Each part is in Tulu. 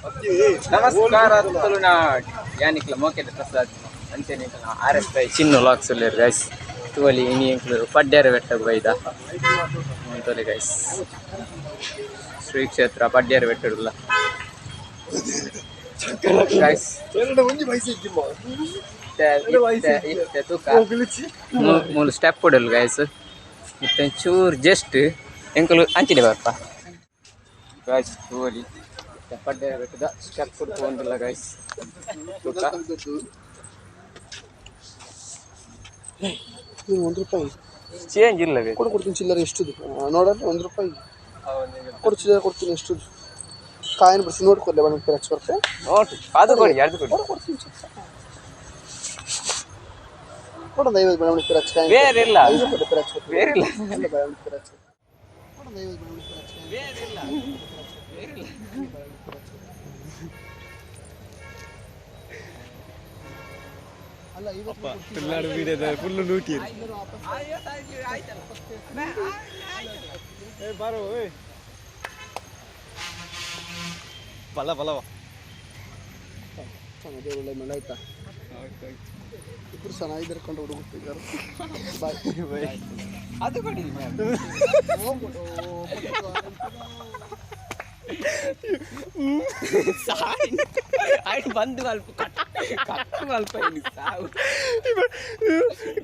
ನಮಸ್ಕಾರ ತುಳುನಾಡ್. ಯಾನಿಕ್ಲ ಮೋಕೆದ ಪ್ರಸಾದ್ ಅಂಚೆನೆ ಆರ್ ಎಸ್ I Chinnu vlogs ಉಲ್ಲೆರ್ ಗೈಸ್. ತೂವೊಲಿ, ಇನಿ ಎಂಕ್ಲು ಪಡ್ಯಾರ ಬೆಟ್ಟಗ್ ಬೈದ ತೋಲೆ ಗೈಸ್. ಶ್ರೀ ಕ್ಷೇತ್ರ ಪಡ್ಯಾರ ಬೆಟ್ಟಡುಲ್ಲ ಗೈಸ್. ಒಂಜಿ ಪೈಸೆ ಇಜ್ಜಿಮ್ಮ. ಇತ್ತೆ ಇತ್ತೆ ಇತ್ತೆ ತೂಕ, ಮೂಲು ಸ್ಟೆಪ್ ಉಡಲ್ ಗೈಸ್. ಇತ್ತೆ ಚೂರು ಜಸ್ಟ್ ಎಂಕುಲು ಅಂಚಿನೆ ಬರ್ಪ ಗೈಸ್. ತೂವೊಲಿ, ಪಡ್ಯಾರ ಬೆಟ್ಟದ ಸ್ಟೆಪ್ ಪೋವೊಂದುಲ್ಲ ಗೈಸ್, ತೂಕ. ನೀನು 1 ರೂಪಾಯಿ ಚೇಂಜ್ ಇಲ್ಲ ಬೇಕು. ಕೊಡು, ಕೊಡ್ತೀನಿ ಚಿಲ್ಲರೆ. ಎಷ್ಟು ನೋಡಲ್ಲ, 1 ರೂಪಾಯಿ ಕೊಡು, ಚಿಲ್ಲರೆ ಕೊಡ್ತೀನಿ. ಎಷ್ಟು ಕಾಯಿನ್ ಬಿಡಿಸಿ ನೋಟ್ ಕೊಡ್ಲೆ, ಒಂದು ರೂಪಾಯಿ ಹಚ್ಚಿ ಬರ್ತೆ. ನೋಟು ಅದು ಕೊಡಿ, ಎರಡು ಕೊಡಿ. ಕೊಡು, ಕೊಡ್ತೀನಿ ಚಿಲ್ಲರೆ. ಕೊಡು, ಒಂದು 50 ಬೆಳವಣಿಗೆ ಹಚ್ಚಿ ಕಾಯಿನ್. ಬೇರೆ ಇಲ್ಲ. 50 ರೂಪಾಯಿ ಹಚ್ಚಿ ಕೊಡ್ತೀನಿ. ಬೇರೆ ಇಲ್ಲ. ಇಲ್ಲ, ಬೆಳವಣಿಗೆ ಹಚ್ಚಿ ಕೊಡು, ಒಂದು 50 ಬೆಳವಣಿಗೆ ಹಚ್ಚಿ ಕಾಯಿನ್. ಬೇರೆ ಇಲ್ಲ, ಬೇರೆ ಇಲ್ಲ. ಅಲ್ಲ, 50. ತುಳುನಾಡು ವೀಡಿಯೋದ ಫುಲ್ ಲೂಟಿ. ಏ ಬಾರೋ, ಏ ಬಲ ಬಲವ. ಚೆನ್ನಾಗಿ ಒಳ್ಳೆ ಮೇಲೆ ಆಯ್ತಾ? ಇಬ್ಬರು ಚೆನ್ನಾಗಿದ್ದಾರೆ ಕೊಂಡು ಹುಡುಗುತ್ತಿದ್ದಾರೆ. ಬಾಯ್. ಅದು ಕೊಡಿ. ಸಾಯಿ ಆಯ್ತು, ಬಂದು ಅಲ್ಪ ಕಟ್ ಕಟ್ ಅಲ್ಪ ಇನ್ನು ಸಾವು.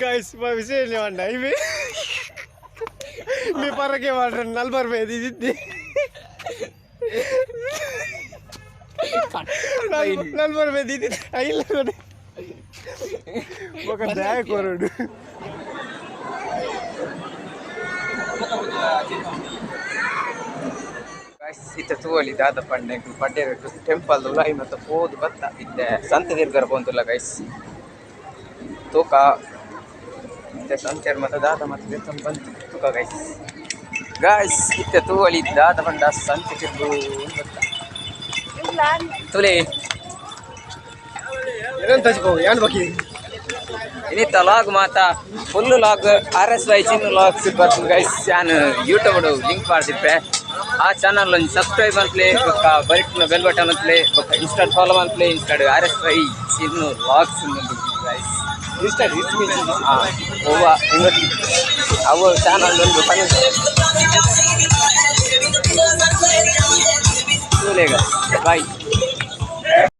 ಗಾಯ್ಸ್, మా విషయం ఏమన్నా ఇవి మీ పరకే వాడరు 40 ರೂಪಾಯಿ ಇದ್ದಿದ್ದಿ. 40 ರೂಪಾಯಿ ಇದ್ದಿದ್ದು ಇಲ್ಲ. ఒక దయ కోరుడు. ಗೈಸ್, ಇತ್ತೆ ತೂವೊಲಿ ದಾದ ಪಂಡೆ. ಪಡ್ಡೆ ಟೆಂಪಲ್ ಉಲಾಯಿ ಮತ್ತೆ ಪೋದು ಬತ್ತ. ಇತ್ತೆ ಸಂತೆ ತಿರ್ಗರ ಪೋಂತುಲ್ಲ ಗೈಸ್, ತೂಕ. ಇತ್ತೆ ಸಂತೆ ಮತ್ತೆ ದಾದ ಮತ್ತೆ ದೇತೊಂದು ಬಂತು, ತೂಕ ಗೈಸ್. ಗೈಸ್, ಇತ್ತೆ ತೂವೊಲಿ ದಾದ ಪಂಡ, ಸಂತೆ ತಿರ್ಗು ಬತ್ತ, ತೂಲೆ. ಏನು ಬಾಕಿ? ಇನಿತ್ತ ಲಾಗ್ ಮಾತ full vlog R S Y Chinnu vlogs ಬರ್ತು ಗೈಸ್. ಯಾನ್ ಯೂಟ್ಯೂಬ್ ಲಿಂಕ್ ಮಾಡ್ದಿಪ್ಪೆ. ಆ ಚಾನಲ್ ಒಂಜಿ ಸಬ್ಸ್ಕ್ರೈಬ್ ಮಲ್ಪಲೆ, ಬೊಕ್ಕ ಬರಿಟ್ಟಿನ ಬೆಲ್ ಬಟನ್ ಒತ್ತುಲೆ, ಬೊಕ್ಕ ಇನ್ಸ್ಟಾಡ್ ಫಾಲೋ ಮಲ್ಪಲೆ. ಇನ್ಸ್ಟಾಡ್ ಆರ್ ಎಸ್ ವೈ ಚಿನ್ನು vlogs guys. Insta. ಒವ್ವ ಅವು ಚಾನಲ್ ಒಂದು ಪನ್ನೆ. ಬಾಯ್.